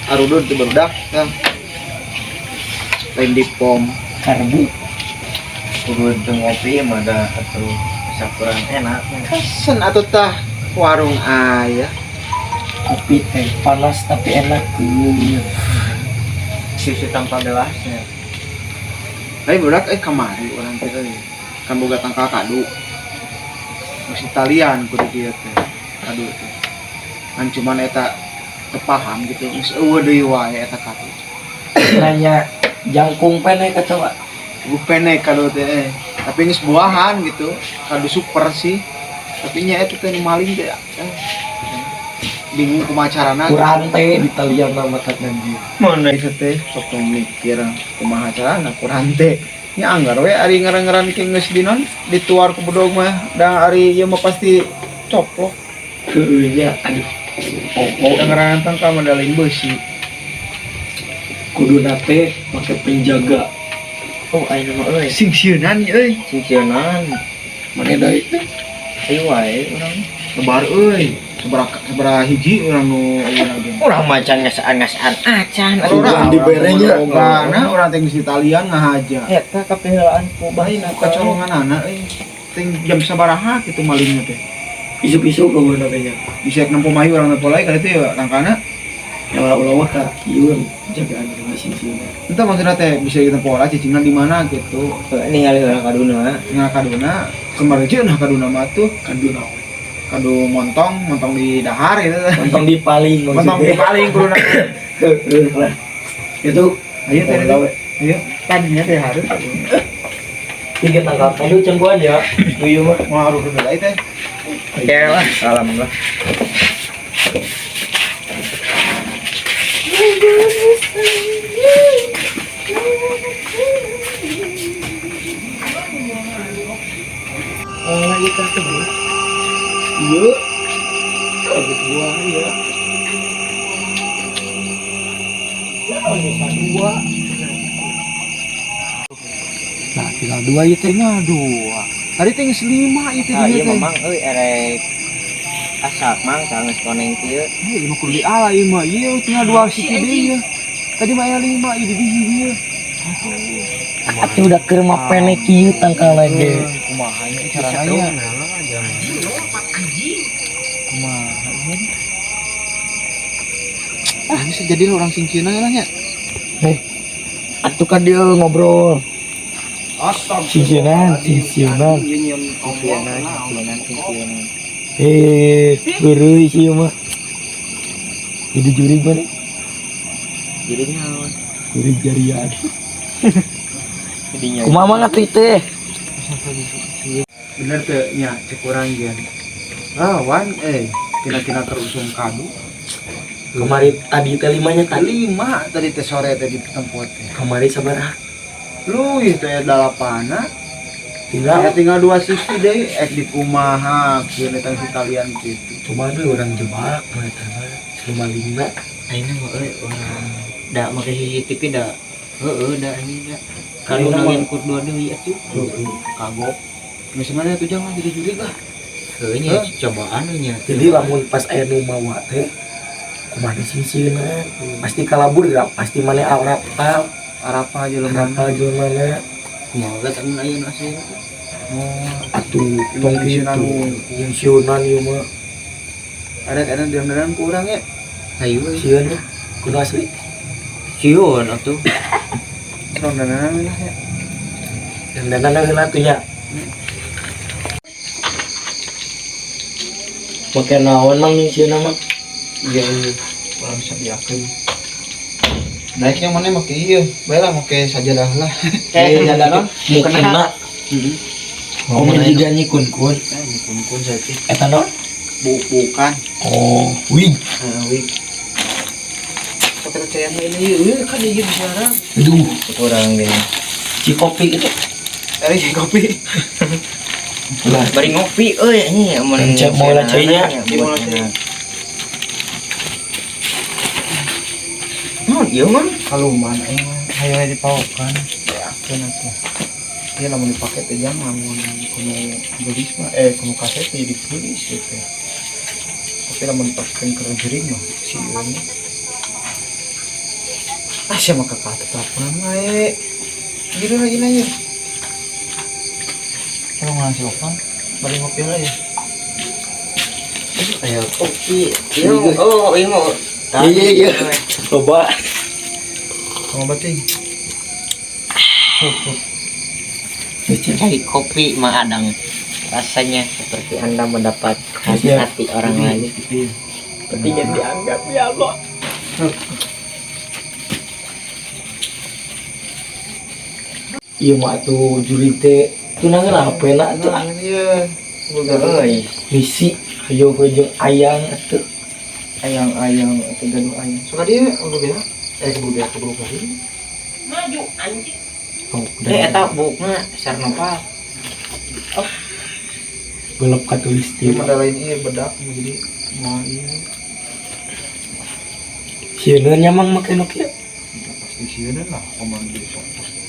Arudud teh barudak tah. Lain di pom. Karbu. Kudu teu ngopi mah da atuh asa kurang enak. Kesen atuh tah warung aya. Kopi teh panas tapi enak iya. Sisi tanpa gelasnya. Lain budak kamari urang teh euy. Kan boga tangkal kadu. Geus Italian kudu dieu teh. Kadu teh. Kan cuman eta teu paham gitu geus eueuh deui wae eta kadu. Nanya jangkung penek atau Gue penek kadu teh. Tapi geus buahan gitu. Kadu super sih. Tapi nya eta teh nu maling teh. Bingung kumaha carana. Kurang teh di Italian nama anjir. Mana itu teh sok mikir kumaha carana kurang teh. Nya anggar we ari ngaran-ngaran ke geus di non dituar ku bedog mah da ari ieu mah pasti coplok. Heeh nya aduh. Oh, Da ngaran tangkal mah da lain beusi. Kuduna teh make penjaga. Oh, ayeuna mah euy. Singsieunan euy. Singsieunan. Mana deui teh? Ayo wae urang. Lebar euy. Sabaraha hiji urang nu eueuh ge. Urang macan ngasaan-ngasaan acan. Urang diberenya. Boga nah urang teh geus Italian ngahaja. Eta kapiheulaan ku Lain bae kacolonganana euy. Ting jam sabaraha kitu malingna teh. Isuk-isuk kawan teh nya. Bisa nempo mahi urang nempo lain kali itu ya tangkana. Ya ulah ka ieu jagaan rumah singsieunan. Entah maksudnya teh bisa kita pola cicingna di mana gitu. Ningali heula kaduna. Nah kaduna kemarin aja nah kaduna mah tuh Kaduna. Kadu montong, montong di dahar gitu. Montong di paling Montong di paling kuduna. Heeh lah. Itu Ayo teh. Ayo tadinya teh harus. Tiga tangkal kadu cengguan ya. Ieu mah Mau harus udah teh. Oke lah, salam lah. Oh, itu tuh. Iya. Bagus buah ya. Ya, dua. Nah, tinggal dua ya teh. Tinggal dua. Tadi teh geus lima ieu teh Ah, dieu ieu teh. memang euy erek asak mang geus koneng kieu. Ieu mah kudu diala ieu mah. Ieu tinggal dua siki deui ieu. Tadi mah aya lima ieu di dieu ieu. Atuh udah keur mah penek kieu tangkal lagi. Kumaha nya carana nya? Kumaha ieu? Ah, bisa jadi orang singkirna lah nya. Atuh kan dia ngobrol. Singsieunan, singsieunan. Singsieunan, singsieunan, singsieunan. Heureuy sih ieu mah. Jadi jurig mana? Jadi naon? Jurig jarian. Jadinya. Kumaha mah atuh teh? Bener teh nya cek urang gian. Rawan tina-tina terusum kadu. Kemarin tadi teh limanya tadi. Lima tadi teh sore teh di tempat teh. Kemarin sabaraha? Lu itu ya dalapana. Tinggal Ya tinggal dua sisi deh, ek di kumaha, kieu eta Italian gitu. cuma we urang jebak mah eta mah lima lima. Ayeuna mah euy urang da make CCTV da. Heeh da anjing da. Kalau Ayeuna mah- nangin kur dua deui atuh. Kagok. Misalnya tuh jangan jadi juri lah. Heuh nya cobaan we nya. Jadi lamun pas aya nu mawa teh kumaha singsieunan pasti kalabur geura pasti maneh arapal Arapa jelema. arapal jelema Kumaha ge teu aya nu asli teh. Oh, atuh tong Nyingsieunan kitu wungkul. nyingsieunan ieu mah Ada dandanan kurang ya. Hayu euy. sieun mah kudu asli Sieun atuh. Dandanan lah ya. dandanan heula tuh nya make naon mang nyingsieunan mah Iya, iya. Orang bisa diakeun. Naiknya mana make ieu? Bae lah make sajadah lah. Kayak sajadah non. mukena Heeh. oh mun jiga nyikun-kun Kun-kun saeutik. eta naon Bukan. oh wig Heeh, wig. Sok kita cayan we ieu, ieu kan ieu bicara. aduh Kurang gini. cikopi itu Dari kopi. lah Bari ngopi euy anjing mun Cek mau lah cainya. Mau lah cai. Naon ieu mah? Kaluman aing mah hayo dipaokan. Beakeun atuh. Ieu lamun dipake teh jang lamun kuno geulis mah kuno kaset teh jadi geulis ieu teh. Tapi lamun dipakeun keur jering mah sieun. Ah, siapa kakak teleponan wae. Gitu lagi nanya. Kalau ngasih opan, balik ngopi lah ya. Ayo kopi. Iya, oh, iya mau. Iya. Coba. Kamu bating. Cari kopi Mang Adang. Rasanya seperti Anda mendapat Iya. hati orang lain. Seperti yang dianggap ya Allah. Iya mah tuh juri teh tunangan lah HP na tuh ah. Iya. Euy, Misi ayo gue jeung ayang atuh. Ayang-ayang atau gaduh ayang. Suka dia udah beda. Eh keburu beda keburu kali. Maju anjing. Oh, Eh eta buukna Sarnopal. Gelap katulis Dia dia. mandalain iya bedak jadi mau iya. Sieun nyamang make nu kieu. Ya, pasti sieun lah komando desa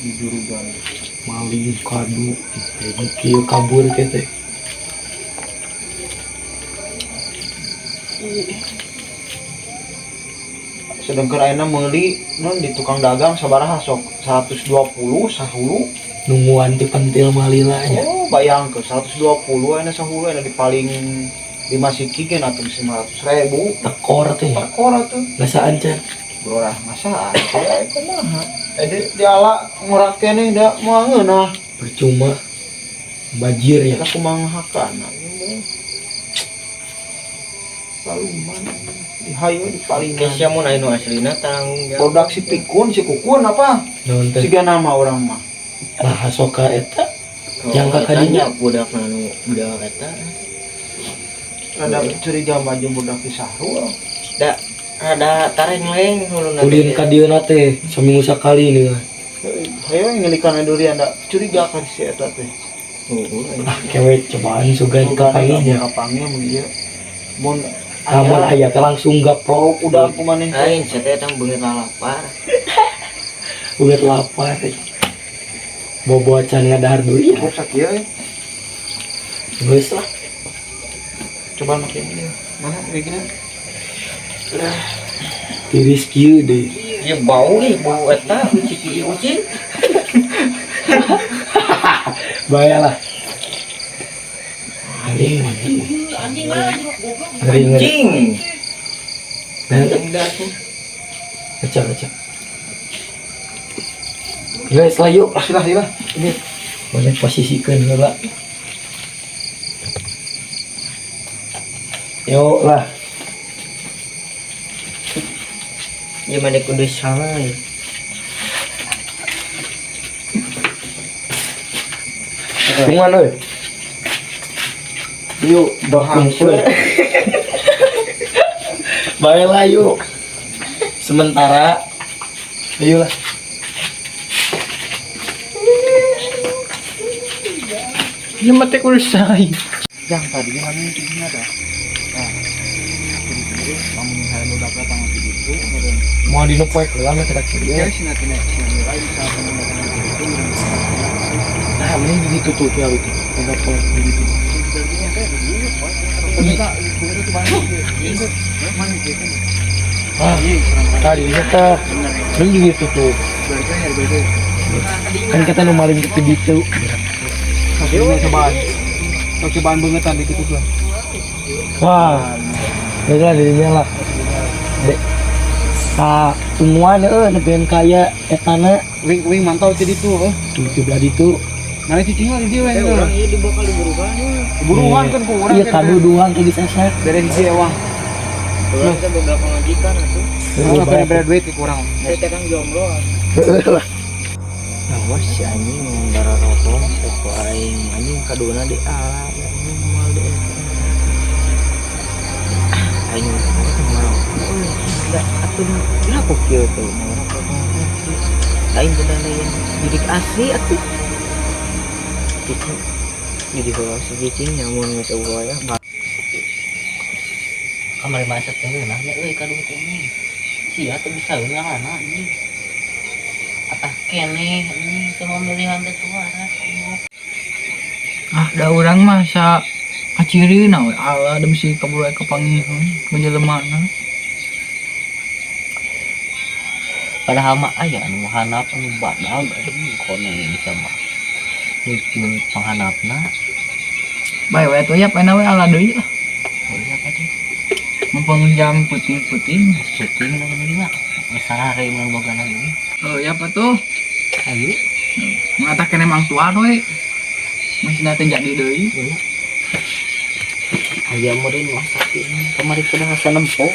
di jurugan. Maling kadu kayak kieu kabur kieu teh. Sedangkan ayeuna meuli non di tukang dagang sabaraha sok 120 sahulu. Nungguan ti pentil malila nya. Oh, bayangkeun 120 ayeuna sahulu ayeuna di paling dimasiki gen atuh 500 ribu. Tekor teh ya. Tekor atuh. Ngasaan can. Borah ngasaan ya kumaha. Eh di ala ngurak keneh da moal ngeunah. Percuma. Bajir ya. Kita kumaha hakana. Lalu mana di hayo di palingan. Kesya mun aya nu aslina tanggung jawab. Produk si pikun si kukun apa? Naon teh? Siga nama orang mah. Nah, soka eta Oh, yang kakak dinya. Budak nu budak eta. Rada curiga mah jeung budak di Sahru. Da rada tareng-leng huluna. Ulin ka dieu teh saminggu sakali nih. Hayo ngelikan durian da curiga ka si eta teh. Heeh. Ah, kewe cobaan sugan kapanggih nya. Kapanggih mun ieu. Mun Amun aya teh langsung gaprok udah aku maneh teh. Lain sia teh eta beungeut lapar. Udah lapar. Bobo acan ngadahar durian. Cukup sakieu euy. Geus lah. Coba make ini. Mana kayak gini? Tiris kieu deh. Ya bau ih, bau eta ciki ucing. Bayalah. Anjing. Ngeri ngeri. Anjing. Nah, Anjing dah tuh. kacau kacau. Guys lah yuk. Silah silah. Ini boleh posisikan heula. Yuk lah. Ya mana kudu salah. Ya. Kumaha euy? Yuk, berkumpul. Baiklah yuk. Sementara ayolah. Ini mati kursai. Yang tadi mana intinya dah. Nah, jadi lamun hayang budak datang di ditu kemudian Mau di poek heula mah tidak ya kieu. sih nanti nek sih nilai bisa datang di ditu. Nah, mending di ditu tuh ya itu. Enggak poek di ditu. Ah, tadi kita mending di ditu tuh. Kan kita nu maling ke ditu. Cobaan. Cobaan bangetan di kitu lah. Wah, ini lah dirinya lah. Dek, ah, tungguan eueuh nepian kaya etana Wing wing mantau ti ditu euy. tuh belah ditu. Mana cicing lah di dieu we. Orang ieu di bakal diburuan. Buruan kan ku urang. Iya kaduduhan kayak geus asa. Beres hiji ewang. Urang teh boga pamajikan atuh. Urang apa bere duit ke kurang. Teh teh kang jomblo. Heeh lah. Awas si anjing dararokong sok aing anjing kaduna di ala ya anjing moal di eta. Ah, aing ngerokok euy. Da atuh kenapa kieu teh ngerokok aing teh lain didik asli atuh. Gitu. Jadi kalau si cicing nyamun geus eueuh ya. Kamari masak teh ngeunah nya euy kadu teh ini. Sia teh bisa ngarana anjing. Atah keneh anjing teu memilihan teh suara. Ah, da urang mah sa kacirina we ala da bisi kaburu aya kapanggihun ku jelemana. Padahal mah aya anu hanap anu badag anjing koneng bisa mah. Lucu panghanapna. Bae we atuh ya paena we ala deui lah. Oh iya apa tuh? Mumpung jam puting-puting. Syuting nang ini mah. Sarare mun boga lagi. Oh ya apa tuh? Ayo. Mata kene mang tua we. Masih teh jadi deui. Aya meureun masak ini. Kamari kudu asa nempo.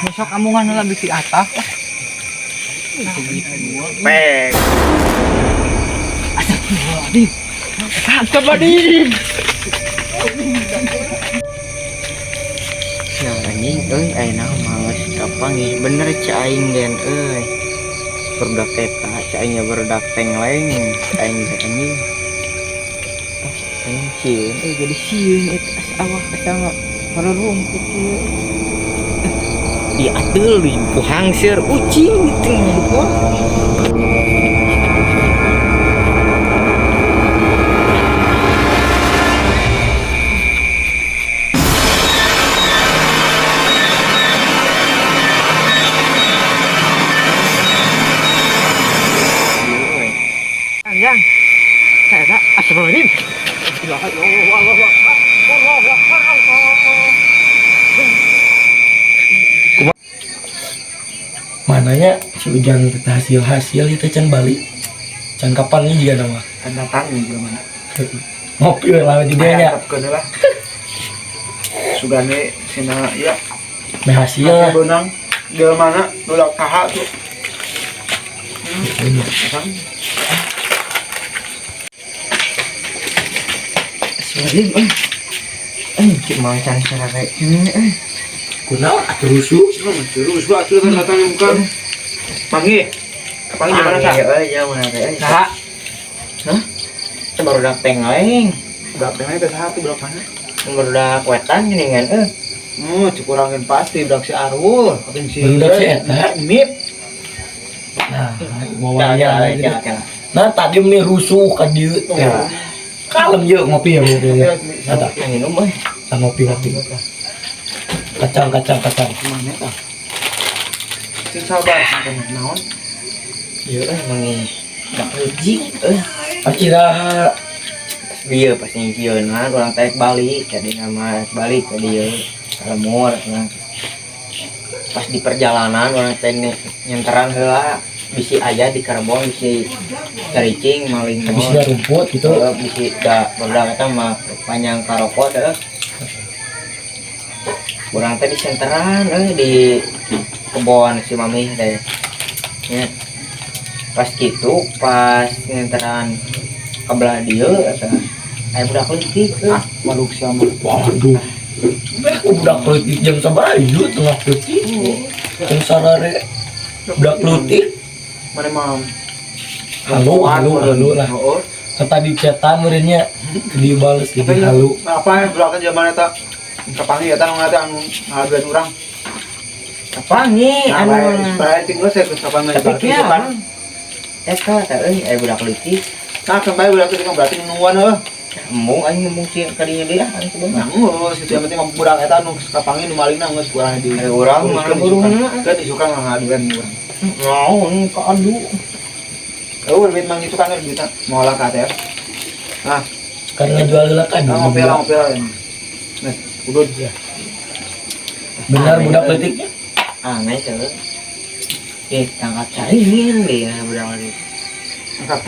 Besok amungan heula bisi atah. Pek. Astagfirullahaladzim. Astagfirullahaladzim. Ya anjing euy ayeuna males kapanggih bener cai aing gen euy. Barudak eta cai aing barudak tengleng aing teh anjing. Aing sieun euy jadi sieun eta asa awak asa rumput ieu. Di ateul di puhang seur ucing di tengah gua. Yang saya astagfirullahaladzim. Mananya si Ujang teh hasil-hasil itu can balik. Can kapan nih juga nama. Kan datang nih gimana? Ngopi we lah di dia nya. Antepkeun lah. Sugane sina ya Meh hasil. hasil beunang jelema nulak saha tuh. Datang. Astagfirullahaladzim euy. Euy cik mau can sarare euy. Kunaon atuh rusuh. Terus gua atuh kan datang bukan. Panggih. Panggih gimana sa? Euy jauh mana teh euy. Saha? Hah? Barudak tengleng. Berapa teh saha tuh berapa mana? Barudak wetan geuningan euy. Cukurangin pasti budak si Arul, kapan si Barudak si eta. Mip. Nah, wawannya gitu. Nah, tadi meni rusuh ka dieu teh. Kalem ye ngopi ya ngopi ya. Ada. Minum euy. Kita ngopi ngopi. Kacang kacang kacang. Mana tah? Sing sabar sampai naon? Ieu euy mangi dak hiji euy. Akira Bieu pas nyieunna urang teh balik ka dina mah balik ka dieu. Lemur urang. Pas di perjalanan urang teh nyenteran heula bisi aya di karbon bisi caricing maling habis dia rumput gitu. Heeh, bisi da barudak eta mah panjang karokot heuh. Urang teh di senteran euy di kebon si mami teh. Nya. Pas kitu pas nyenteran ka belah dieu eta aya budak leutik euy. Ah, maluk sia mah. Waduh. Aku budak leutik jam sabaraha ieu tengah leutik. Jam sarare budak leutik. Mana mah? Halo, halo, halo lah. Heeh. Kan tadi chatan meureunnya dibales jadi halu. Apa yang belakang zaman eta? Kapanggih eta nu ngata anu ngaduan urang. Kapanggih Nah, anu bae bae tinggal saya ke kapan mah tapi berarti kieu kan. Eta teh euy aya budak leutik. Nah, sampai budak leutik mah berarti nungguan heuh. Embung aing embung sieun kadinya deui ah aing kudu Nah, geus itu yang penting mah budak eta nu kapanggih nu malingna geus kurang di. Ari urang mah buruhna. Kan isukan ngaduan urang. Naon kaadu. Eueuh duit mang itu kan duitna moal ka ATM. Nah, Karena jual heula kan. nah, ngopi lah ngopi lah. Nah, udah Ya. Benar budak leutiknya. Aneh teh. Eh, tangkap caringin deh ya budak leutik. Angkat.